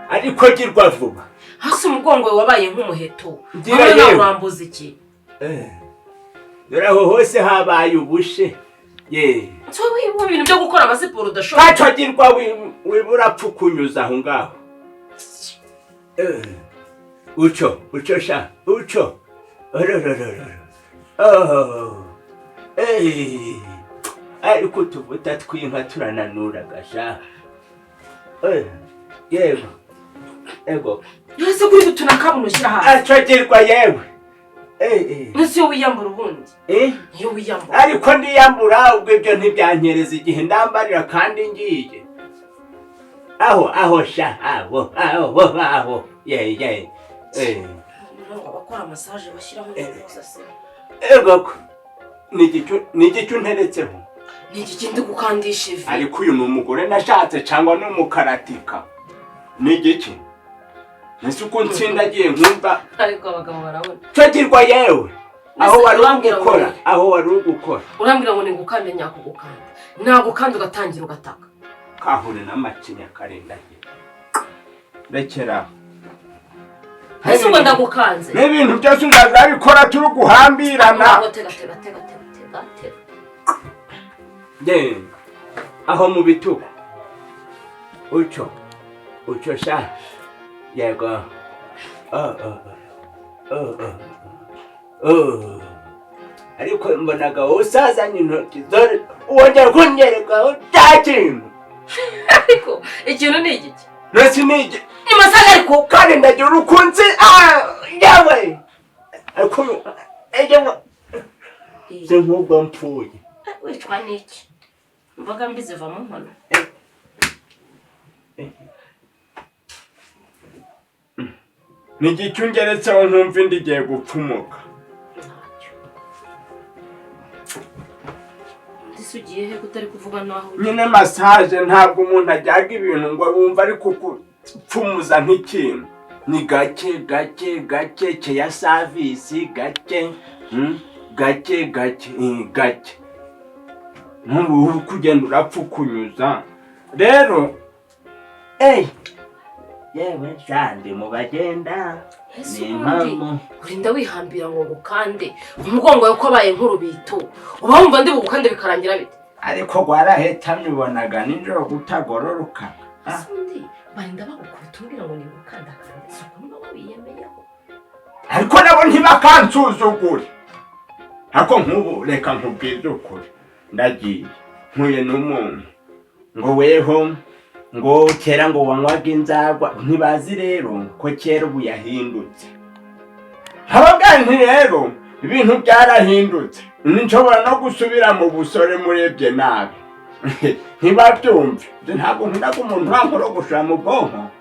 Ariko girwa vuba. Hasi umugongo wabaye nk'umuheto. Ngira yewe. Urambuza iki? Dore aho hose habaye ubushe. Ye. So wibu ibintu byo gukora amasiporo udashobora. Ntacyo girwa wibura pfukunyuza aho ngaho. Uco, uco sha, uco. Ororororo. Oh. Ariko utuvuta tw'inka turananuraga sha. Yego. Ego. Ese kuri gutuna kabuno ushyira hasi. Acagirwa yewe. Ese iyo wiyambura ubundi? Iyo wiyambura. Ariko ndiyambura ubwo ibyo ntibyankereza igihe ndambarira kandi ngiye. Aho aho sha aho aho aho. Ye ye. Ngo abakora massage bashyiraho neza se. Ego. Ni igicu nteretseho. Ni iki ndi gukandisha ivi. Ariko uyu ni umugore nashatse cyangwa ni umukaratika. Ni igiki? Nese uko nsindagiye nkumva. Ariko abagabo barabona. Cagirwa yewe. Aho wari ugukora, aho wari ugukora. Urambwira ngo ningukande nyakugukanda. Nagukanda ugatangira ugataka. Kahure n'amacinya karendagiye. Rekera. Ese ubwo ndagukanze. N'ibintu byose uzabikora turi guhambirana. Tega tega tega tega tega. De. Aho mu bitugu. Uco. Uco sha. Yego. Oh. Ariko mbonaga usazanye intoki zore wongera kunyereka utakintu. Ariko ikintu ni igiki? Nasi ni igiki? Ni masaga ariko kandi ndagira urukunzi yawe. Ariko ejo se nk'ubwo mpfuye. Wicwa n'iki? Imboga mbi ziva mu nkono. Ni igicu ngeretseho nkumva indi igiye gupfumuka. Ese ugiye he kutari kuvuga naho? Nyine massage ntabwo umuntu ajyaga ibintu ngo wumva ari kugupfumuza nk'ikintu. Ni gake gake gake keya service gake gake gake gake. Nkubu kugenda urapfukunyuza. Rero yewe shandi mu bagenda. Urinda wihambira ngo ngukande umugongo wawe ko abaye nk'urubito uba wumva ndi bugukande bikarangira bite? Ariko gwarahetamye ubonaga nijoro gutagororoka. Undi barinda bagukubita umbwira ngo ningukanda kandi si ukuntu baba biyemeyeho. Ariko nabo ntibakansuzugure. Ariko nk'ubu reka nkubwize ukuri, ndagiye nkuye n'umuntu ngo weho ngo kera ngo wanywaga inzagwa, ntibazi rero ko kera ubu yahindutse. Ababwira nti rero ibintu byarahindutse, nshobora no gusubira mu busore murebye nabi. Ntibabyumve. Ntabwo nkunda ko umuntu urankorogoshora mu bwonko.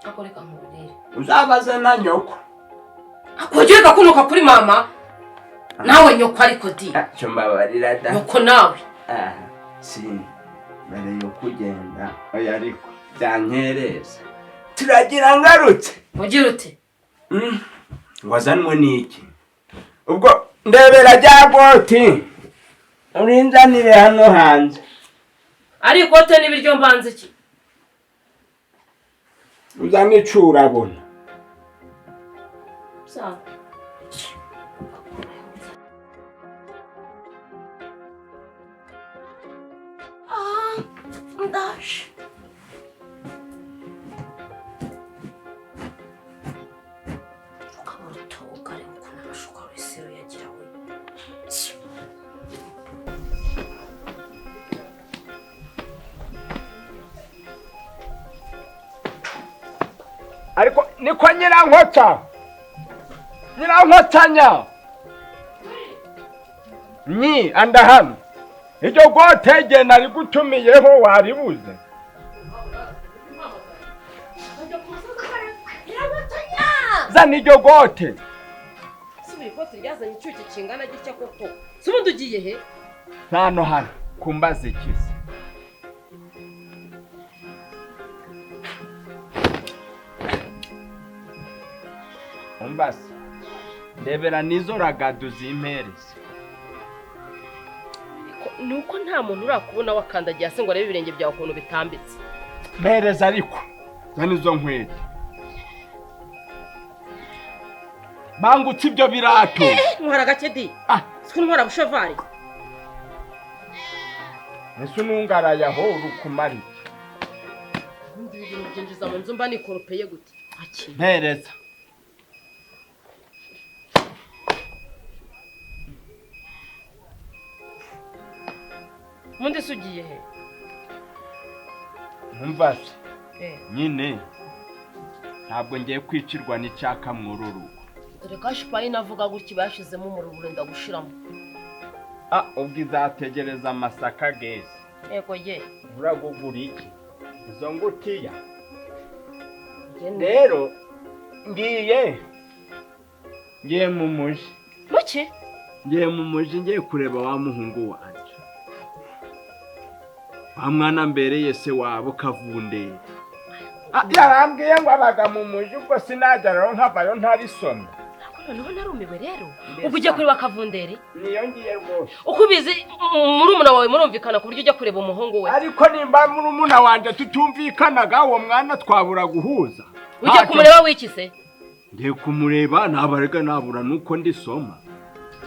Akoreka nkubwire. Uzabaze na nyoko. Akogera kunuka kuri mama nawe nyoko ariko di. Cyo mbabarira da. Nyoko nawe. Si mbere yo kugenda oya ariko byankereza. Turagira ngarutse. Ugira ute? Wazanwe niki? Ubwo ndebera rya goti. Urinzanire hano hanze. Ariko te n'ibiryo mbanze iki? Uzane icurabona. Sawa. Ndaje. Ukabura utoka ariko ukuntu amashuka w'isiro yagira we. Ariko niko nyirankota. Nyirankotanya. Ni andahano. Iryo gote nari gutumiyeho waribuze. Zana iryo gote. Subi ikote ryazanye icyuki kingana gitya koko. Subundi ugiye he? Hano hano kumbaza ikize. Umbase. Ndebera nizo ragadu zimpereza. Ni uko nta muntu urakubona wakandagiye hasi ngo arebe ibirenge byawe ukuntu bitambitse. Mpereza ariko zana izo nkweto. Bangutse ibyo birato. Ntwara gake di. Siko ntwara bushavari. Ese unungaraye aho uri kumara iki? Ubundi ibi bintu byinjiza mu nzu mba nikoropeye gute? Akira. Mpereza. Ubundi se ugiye he? Ntumva se. Nyine ntabwo ngiye kwicirwa n'icyaka mw'uru rugo. Dore kashipayi navuga gutya bashizemo umuriro urenda gushiramo. Ubwo izategereza amasaka geze. Yego ye. Uragugura iki? Izo ngutiya. Rero ngiye mu muji. Muki? Ngiye mu muji ngiye kureba wa muhungu wanje. Wa mwana mbereye se wabo Kavunderi. Yarambwiye ngo abaga mu muji ubwo sinajya rero nkavayo ntarisomye. Noneho narumiwe rero. Ubwo ugiye kureba Kavunderi? Niyo ngiye rwose. Uko ubizi murumuna wawe murumvikana ku buryo ujya kureba umuhungu we. Ariko nimba murumuna wanje tutumvikanaga uwo mwana twabura guhuza. Ujya kumureba wiki se? Ngiye kumureba nabarega nabura nuko ndisoma.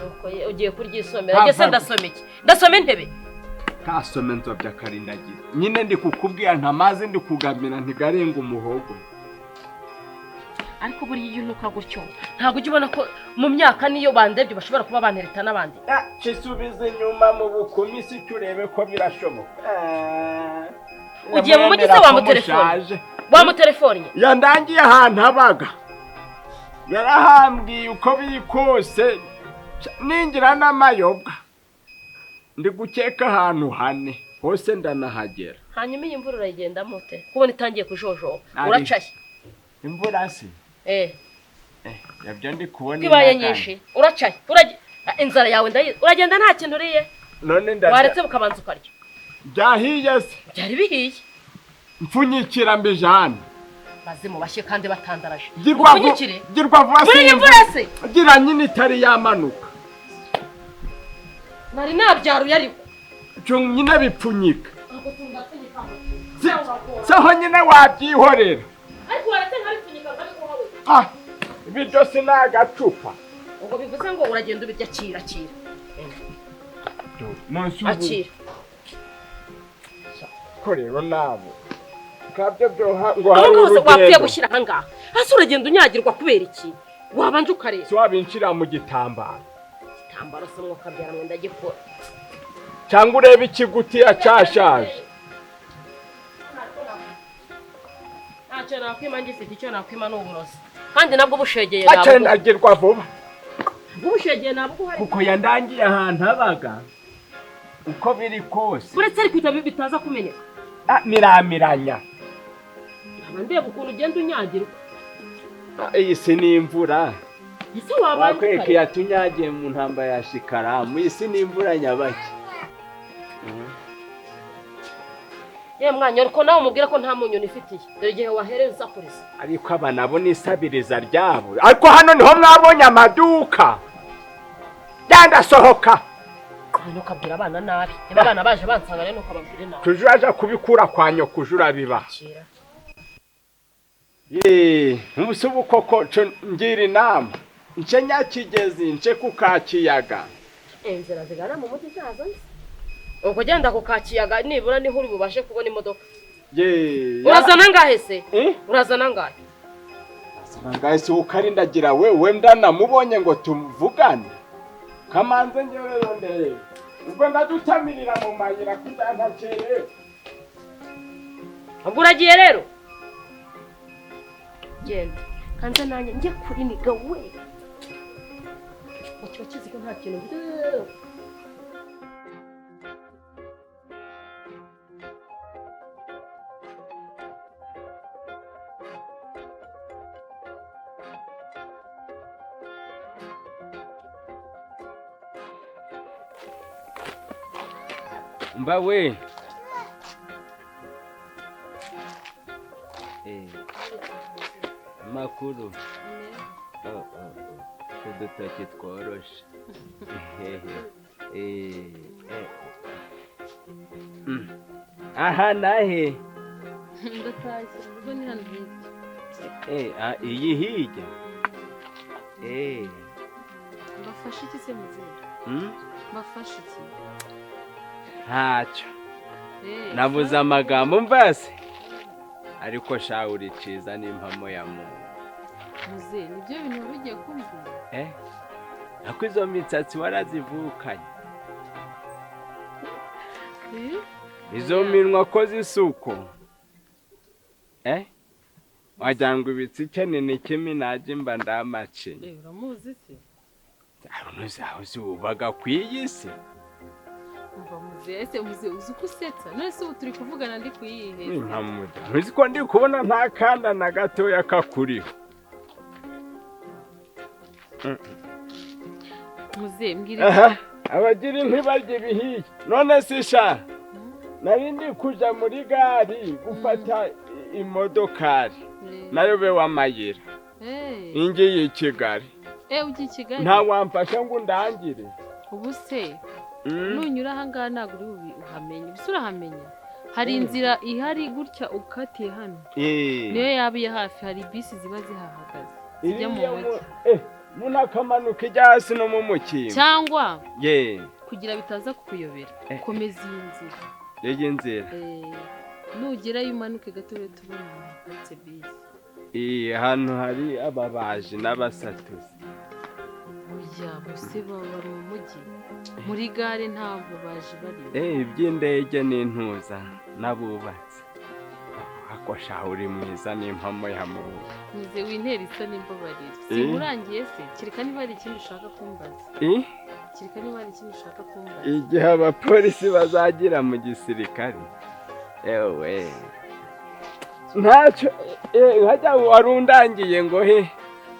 Nuko ugiye kuryisomera. Njye se ndasoma iki? Ndasoma intebe. Kasome nzobya karindagira. Nyine ndi kukubwira nta mazi ndi kugamira ntigarenga umuhogo. Ariko buriya iyo unuka gutyo ntabwo ujya ubona ko mu myaka niyo bandebye bashobora kuba bantereta n'abandi. Kisubize inyuma mu bukumi si turebe ko birashoboka. Ugiye mu mujyi se wamutelefone? Wamutelefonnye? Yandangiye ahantu abaga. Yarahambwiye uko biri kose ningira n'amayobwa. Ndi gukeka ahantu hane hose ndanahagera. Hanyuma iyi mvura urayigendamo ute? Kubona itangiye kujojoba. Uracaye. Imvura se? Yabyo ndi kubona ibaye nyinshi. Uracaye. Inzara yawe ndayizi. Uragenda nta kintu uriye. None ndarya. Waretse ukabanza ukarya. Byahiye se? Byari bihiye. Mfunyikira mbijana. Bazimu bashye kandi batandaraje. Mfunyikire. Girwa vuba se. Muri imvura se? Gira nyine itari yamanuka. Nari nabyaruye ariko. Cyo nyine bipfunyika. Saho nyine wabyihorera. Ariko waretse nkabipfunyika nkabiguha we. Ibiryo sinagacupa. Ubwo bivuze ngo uragenda ubirya kira kira. Akira. Ko rero nabo. Kabyo byo ngo hari urugendo. Wapfuye gushyira aha ngaha. Hasi uragenda unyagirwa kubera iki? Wabanje ukareba. Si wabinshira mu gitambaro. Igitambaro se mwuka byara mwenda gikora. Cyangwa urebe ikigutiya cyashaje. Ntacyo nakwima ngifite icyo nakwima ni uburozi. Kandi nabwo bushegeye nabwo. Acendagirwa vuba. Bushegeye nabwo hari. Kuko yandangiye ahantu abaga. Uko biri kose. Uretse ariko bitaza kumeneka. Miramiranya. Aba ndeba ukuntu ugenda unyagirwa. Iyi si ni imvura. Ese wabanje wakweka yatunyagiye mu ntamba ya shikaramu. Iyi si ni imvura nyabaki. Ye mwanya ariko nawe umubwira ko nta munyu nifitiye. Dore igihe wahereye usakuriza. Ariko aba nabo nisabiriza ryabo. Ariko hano niho mwabonye amaduka. Yandasohoka. Ntukabwira abana nabi. Niba abana baje bansanga rero ntukababwire nabi. Tujura aja kubikura kwa nyoko ujura biba. Nkubusubu koko ngira inama. Nce Nyakigezi nce ku Kakiyaga. Inzira zigana mu mujyi zazo nzi. Ubwo genda ku Kakiyaga nibura niho uri bubashe kubona imodoka. Urazana ngahe se? Urazana ngahe? Ngahe se ukarindagira wewe ndanamubonye ngo tuvugane. Kamanze ngewe rero ndebe. Ubwo ndadutamirira mu mayira kugira ntakerewe. Ubwo uragiye rero? Genda. Kanze nanjye njye kuri niga we. Kiba kizi ko nta kintu. Mba we. Amakuru. Udutoki tworoshe. Aha nahe Ndatashye ubwo ni hano hirya. Iyi hirya. Mbafashe iki se muzehe? Mbafashe iki? Ntacyo. Nabuze amagambo mvase. Ariko sha uri ciza n'impamo ya muntu. Muzehe nibyo bintu wari ugiye kumbwira? Ako izo mitsatsi warazivukanye. Izo minwa ko zisuko. Wagira ngo ibitsike ni kimi naje mba ndamacinye. Uramuzi se? Arunuzi aho ubaga kwiyi si. Umva muzehe, ese muzehe uzi uko usetsa? None se ubu turi kuvugana ndi kuyihe? Nkamuda. Ntuzi ko ndi kubona nta kanda na gatoya kakuriho. Muzehe mbwira. Abagira ntibarye ibihiye. None se sha nari ndi kuja muri gari gufata imodokari nayo be wamayira ingiye i Kigali. Ugiye i Kigali? Nta wamfasha ngo ndangire. Ubu se nunyura aha ngaha ntabwo uri uhamenye. Ubuse urahamenya? Hari inzira ihari gutya ukatiye hano. Niyo yaba iya hafi, hari bisi ziba zihahagaze zijya mu mujyi. Munakamanuka ijya hasi no mu mukingo. Cyangwa kugira bitaza kukuyobera komeza iyi nzira. Iyi nzira. Nugerayo umanuke gato urebe tubona ahantu haparitse bisi. Hano hari ababaji n'abasatuzi. Oya, bose baba mu mujyi. Muri gare nta babaji bari. Iby'indege n'intuza n'abubatsi. Ako sha uri mwiza n'impamo ya muntu. Muze wintera isa n'imbabarire. Sinkurangiye se? Kereka niba hari ikindi ushaka kumbaza. Kereka niba hari ikindi ushaka kumbaza. Igihe abapolisi bazagira mu gisirikare. Ewe. Ntacyo hajya warundangiye ngo he.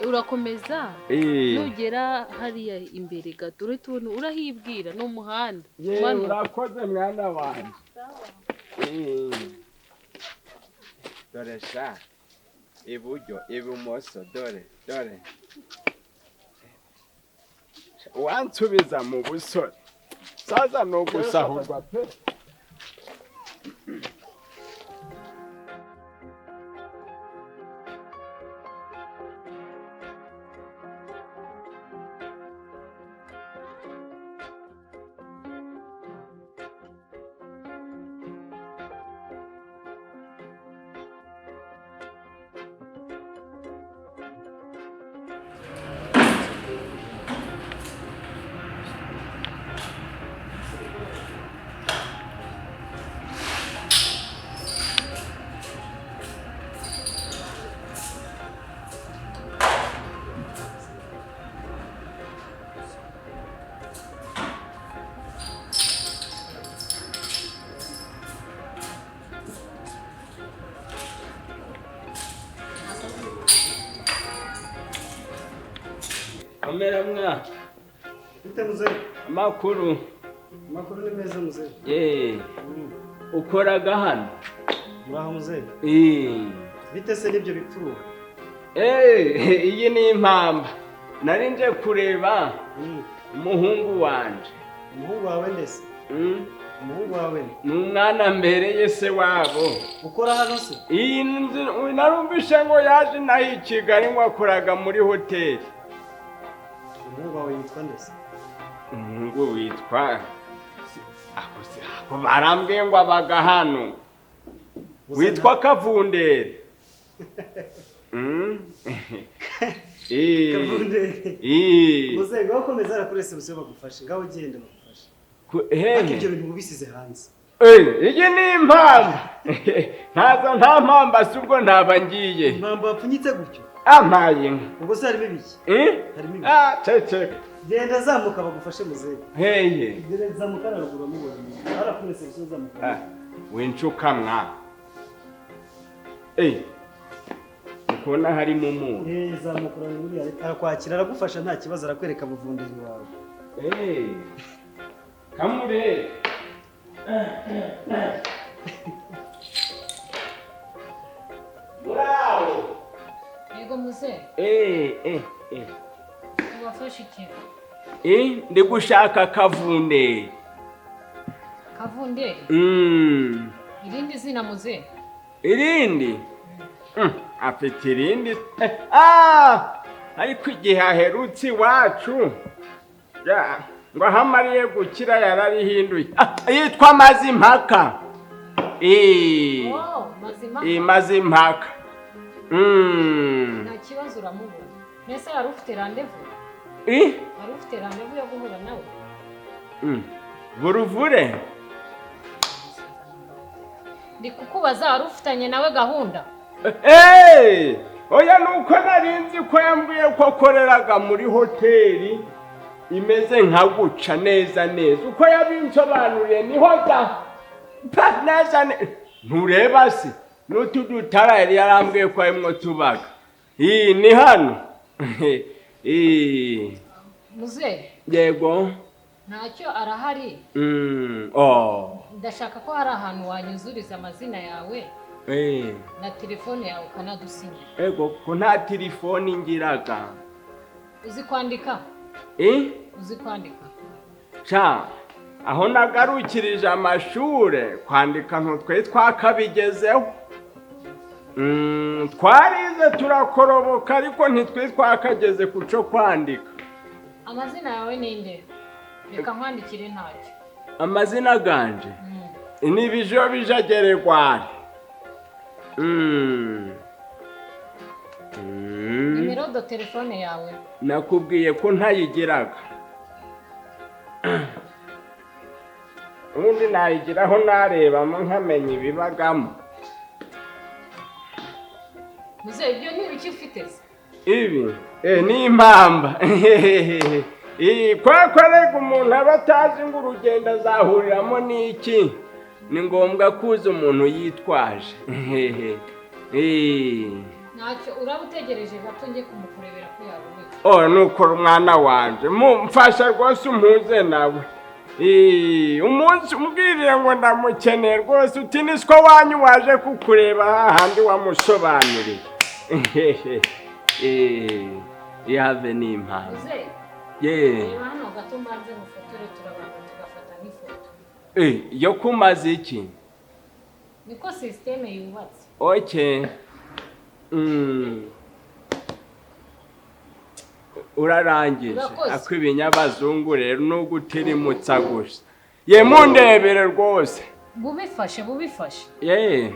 Urakomeza nugera hariya imbere gato urahita ubona urahibwira ni umuhanda. Urakoze mwana wanjye. Dore sha iburyo ibumoso dore dore. Wansubiza mu busore. Saza no gusahurwa pe. Kamera mwa. Bite muzehe? Amakuru. Amakuru ni meza muzehe. Ukoraga hano? Muraho muzehe. Bite se n'ibyo bipfuru? Iyi ni impamba. Nari nje kureba umuhungu wanje. Umuhungu wawe ndese? Umuhungu wawe ni umwana mbereye se wabo. Ukora hano se? Iyi narumvishe ngo yaje naho i Kigali ngo akoraga muri hoteli. Umuhungu wawe yitwa ndese? Umuhungu witwa ako barambwiye ngo abaga hano. Witwa Kavundere. Kavundere. Muzehe ngaho komeza arakurese bose bagufashe. Ngaho ugende bagufashe. Hehe. Ibyo bintu ubisize hanze. Iyi ni impamba. Ntazo nta mpamba si ubwo ntaba ngiye. Impamba wapfunyitse gutyo? Ampaye inka. Ubwo se harimo ibiki? Harimo ibiki? Ceceka. Genda zamuka bagufashe muzehe. Heye. Genda zamuka haruguru amubonye. Arakurese bose zamuka. Wincuka mwa. Ukubona harimo umuntu. Zamuka uranguriya arakwakira aragufasha nta kibazo arakwereka buvunderi wawe. Kamure. Bravo. Yego muzehe. Ubafashe iki? Ndi gushaka Kavunderi. Kavunderi. Irindi zina muze? Irindi? Afite irindi. Ariko igihe aherutse iwacu ngo aho amariye gukira yararihinduye. Yitwa Mazimpaka. Mazimpaka. Nta kibazo uramubona. Mbese wari ufite rendez-vous? Wari ufite rendez-vous yo guhura nawe? Buruvure? Ndi kukubaza wari ufitanye nawe gahunda? Oya nuko narinzi ko yambwiye ko akoreraga muri hoteli imeze nka guca neza neza. Uko yabinsobanuriye niho da neza ntureba se n'utu dutara yari yarambwiye ko arimwo tubaga. Iyi ni hano. Muze. Yego. Ntacyo arahari. Ndashaka ko hari ahantu wanyuzuriza amazina yawe. Na telefone yawe ukanadusinya. Ego ko nta telefone ngiraga. Uzi kwandika? Uzi kwandika? Cha, aho nagarukirije amashure kwandika ntutwe twakabigezeho. Twarize turakoroboka ariko ntitwe twakageze kuco kwandika. Amazina yawe ninde? Reka nkwandikire ntacyo. Amazina ganje? Ni bijo bijageregwari. Nimero do telefone yawe? Nakubwiye ko ntayigiraga. Ubundi nayigiraho narebamo nkamenya ibibagamo. Muze ibyo ni ibiki ufite se? Ibi ni impamba. Kwa rega umuntu aba atazi ngo urugendo azahuriramo n'iki. Ni ngombwa kuza umuntu yitwaje. Ntacyo uraba utegereje gato nge kumukurebera ko yaboneka. Nukora umwana wanje mumfasha rwose umpuze nawe. Umunsi umbwiriye ngo ndamukeneye rwose uti nisiko wanyu waje kukureba hahandi wamusobanuriye. Yave ni impamvu. Reba hano gato mbanze mufotore turabanza tugafata n'ifoto. Yo kumaze iki? Niko systeme yubatse. Okay. Urarangije. Ako ibinyabazungu rero no gutirimutsa gusa. Ye mundebere rwose. Bubifashe bubifashe. Ye.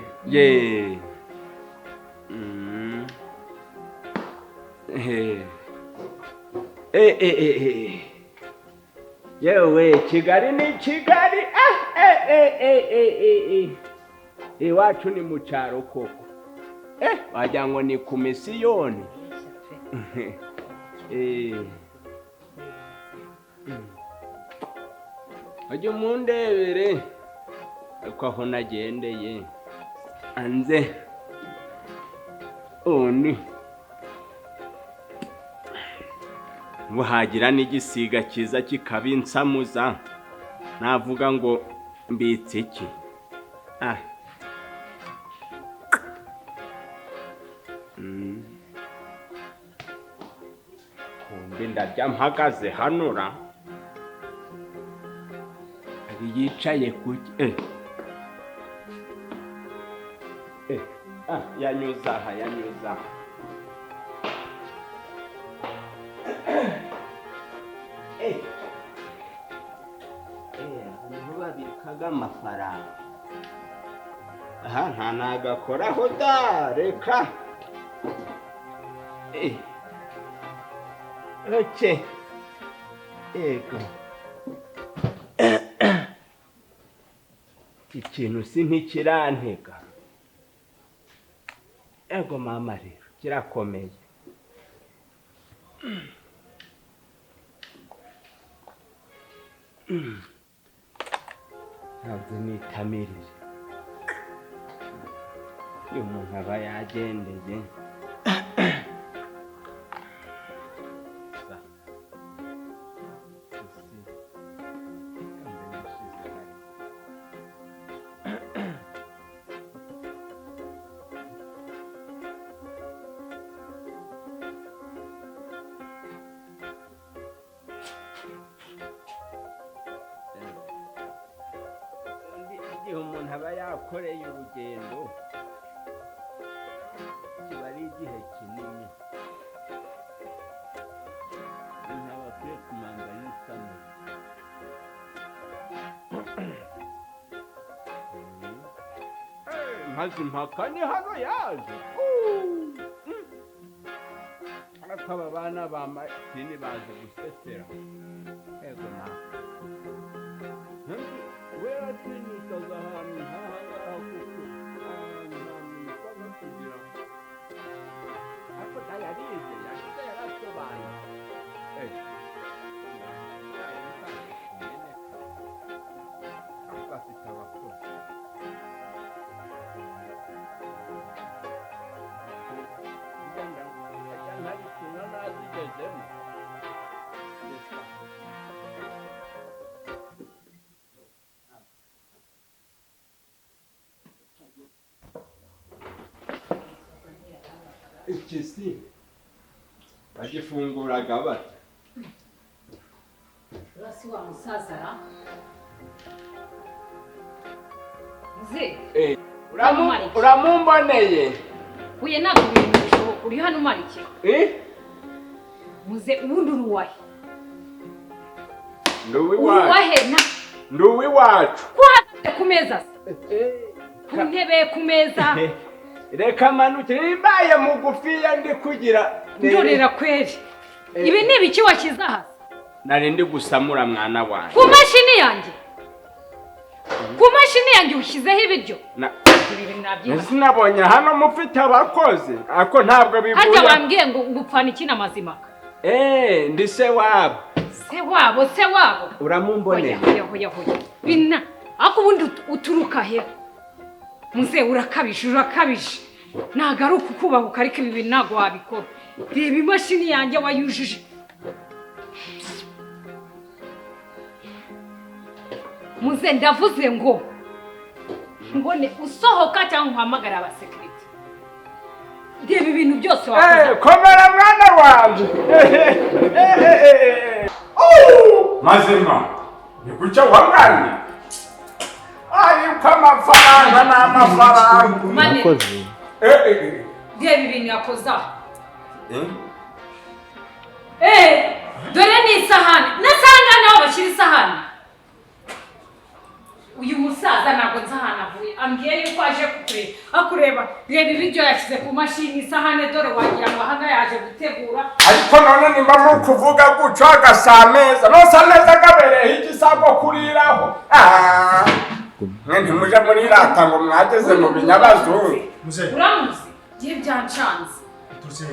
Yewe Kigali ni Kigali. Iwacu ni mu cyaro koko. Wagira ngo ni ku misiyoni. Ujye mundebere ariko aho nagendeye anze undi buhagira n'igisiga cyiza kikabinsamuza navuga ngo mbitse iki. Kumbe ndarya mpagaze hanura ari yicaye kuki yanyuza aha yanyuza. Niho babikaga amafaranga. Aha nta nagakoraho da reka. Okay. Ego. Ikintu si ntikirantega. Ego mama rero kirakomeye. Ntabwo nitamirije. Iyo umuntu aba yagendeye. Igihe umuntu aba yakoreye urugendo kiba ari igihe kinini, umuntu aba akwiye kumanza yisamura. Mazimpaka ni hano yaje. Ariko aba bana ba Martini bazi gusesera. Ego na we atinyukaga ahantu nk'aha ngaha kuko ahantu hantu kugira ariko yarize yarize yarasobanuye. Afite abakozi nazigezemo. Iki si bagifunguraga bate? Urasi wa musaza ra? Muze. Uramumboneye? Uye ntabwo ibintu bishoboka, uri hano umara iki? Muze ubundi uri uwahe? Ndi uw'iwacu. Ndi uw'iwacu. Ko uhagaze ku meza se? Ku ntebe, ku meza. Reka manukire imbaye mugufiya ndi kugira. Ndorera kweri. Ibi ni ibiki washyize aha? Nari ndi gusamura mwana wanjye. Ku mashini yanjye? Ku mashini yanjye ushyizeho ibiryo? Sinabonye hano mufite abakozi ako ntabwo bivuye. Harya bambwiye ngo ngupfana iki na Mazimaka? Ndi se wabo. Se wabo, se wabo. Uramumboneye? Hoya hoya hoya. Bina, ako ubundi uturuka he? Muze urakabije, urakabije. Ntabwo ari ukukubahuka ariko ibi bintu ntabwo wabikora. Reba imashini yanjye wayujuje. Muze ndavuze ngo ngone usohoka cyangwa uhamagara abasekirite. Reba ibintu byose wakoze. Komera mwana wanje. Mazima, ni kucyo wanganye. Ariko amafaranga ni amafaranga. Murakoze. Reba ibintu yakoze aha. Dore ni isahani. Nasanga naho bashyira isahani. Uyu musaza ntabwo nzi ahantu avuye, ambwiye yuko aje kukureba, akureba. Reba ibiryo yashyize ku mashini, isahane dore wagira ngo aha ngaha yaje gutegura. Ariko none nimba mu kuvuga gutyo agasa ameza, nose ameza agabereyeho igisago kuriraho. Mwe ntimuje murirata ngo mwageze mu binyabazungu. Uramuzi? Ngiye byancanze. Uturutse he?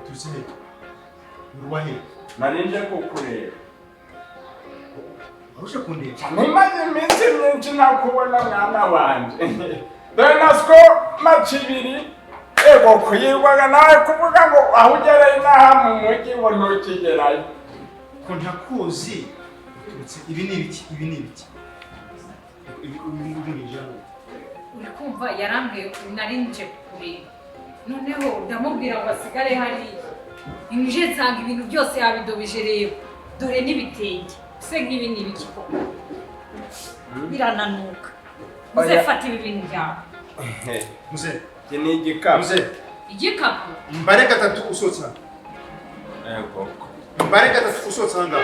Uturutse he? Uruwa he? Nari nje kukureba. Warusha kundeba? Nimaze iminsi myinshi nakubona mwana wanje. Dore nasiko macibiri ego kuyirwaga nawe kuvuga ngo aho ugereye inaha mu mujyi ngo ntukigerayo. Ko ntakuzi uturutse ibi ni ibiki? Ibi ni ibiki? Ibi ni ijambo. Uri kumva yarambwiye nari nje kukureba. Noneho ndamubwira ngo asigare hariya. Nje nsanga ibintu byose yabidobije rero. Dore n'ibitenge. Se nk'ibi ni ibiki koko? Birananuka. Muze fata ibi bintu byawe. Muze. Iki ni igikapu. Muze. Igikapu? Mbare gatatu usohotse hano. Ego. Mbare gatatu usohotse hano.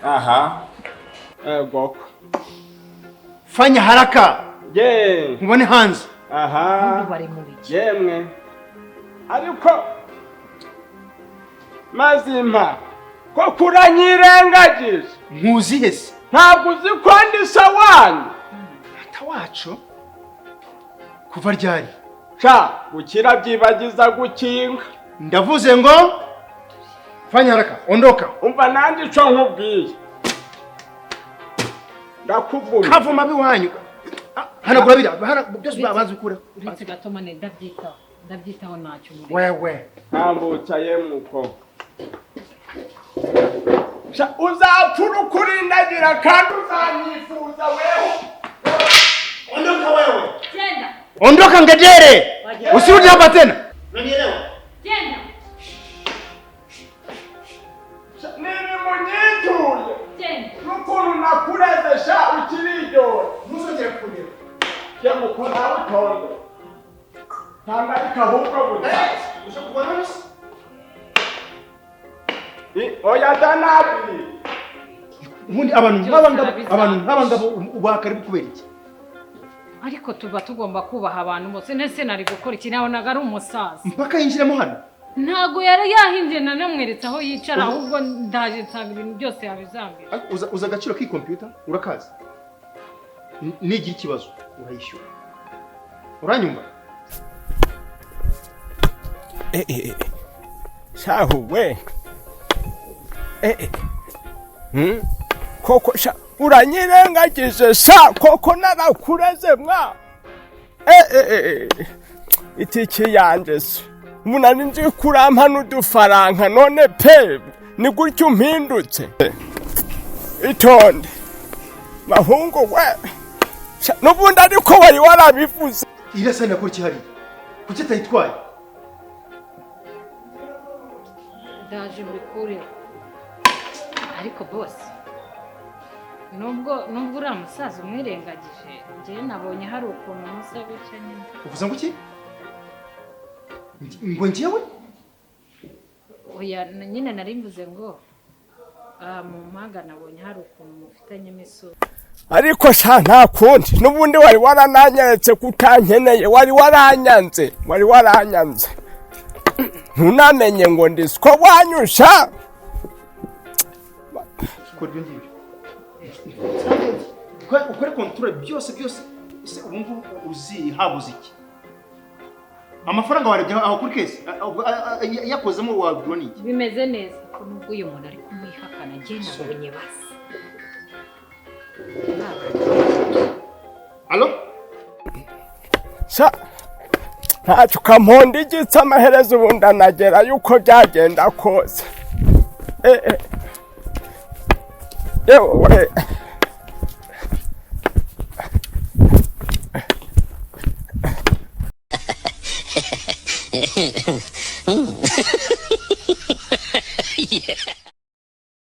Aha. Ego. Fanya haraka. Ye. Nkubone hanze. Aha. Yemwe. Ariko Mazima ko kuranyirengagije. Nkuzi hese? Ntabwo uzi ko ndi se wanyu. Ata wacu kuva ryari? Sha gukira byibagiza gukinga. Ndavuze ngo fanya haraka, ondoka. Umva nanjye ico nkubwiye. Ndakuvuma. Kavuma biwanyu. Hanagura bira, hana byose babanza ukura. Uretse gato mane ndabyitaho. Ndabyitaho ntacyo muri. Wewe. Ntambutsa yemwe uko. Uzapfura ukurindagira kandi uzanyifuza wewe. Ondoka wewe. Genda. Ondoka ngedere. Usirudi hapa tena. Unanielewa? Genda. Nini munyituye? Genda. N'ukuntu nakureze sha ukiri iryohe. Ntuzongere kundeba. Nuko nawe utonde. Ntabwo ariko ahubwo buta. Uje kurwana none se? Oya da nabi. Ubundi abantu nk'abangabo, abantu nk'abangabo ubaha karibu kubera iki? Ariko tuba tugomba kubaha abantu bose. Nese nari gukora iki? Nabonaga ari umusaza. Mpaka yinjiramo hano. Ntago yari yahinze, nanamweretse aho yicara, ahubwo ndaje nsanga ibintu byose yabizambye. Ariko uza agaciro k'iyi computer urakazi. Nigira ikibazo urayishyura. Uranyumva? Shahu we. Koko sha uranyirengagije sha, koko narakureze mwa. Itiki yanje se. Umunani nzi kurampa n'udufaranga none pe ni gutyo umpindutse. Itonde. Mahungu we. Sha, n'ubundi ariko wari warabivuze. Iriya sahani yakora iki hariya? Kuki atayitwaye? Ndaje mbikureho. Ariko boss, nubwo uriya musaza umwirengagije, njyewe nabonye hari ukuntu musa gutya nyine. Uvuze ngo iki? Ngo njyewe? Oya, nyine nari mvuze ngo mu mpanga nabonye hari ukuntu mufitanye isura. Ariko sha nta kundi, n'ubundi wari warananyeretse ko utankeneye, wari waranyanze, wari waranyanze. Ntunamenye ngo ndi siko wanyusha. Kora ibyo ngibyo. Ukore kontura byose byose. Ese ubu ngubu uzi habuze iki? Amafaranga warebye aho kuri kesi yakozemo wabwirwa n'iki? Bimeze neza ko nubwo uyu muntu ari kumwihakana, njye nabonye basi. Alo? Sha ntacyo ukamponda igitsi, amaherezo ubundi anagera yuko byagenda kose. Yewe.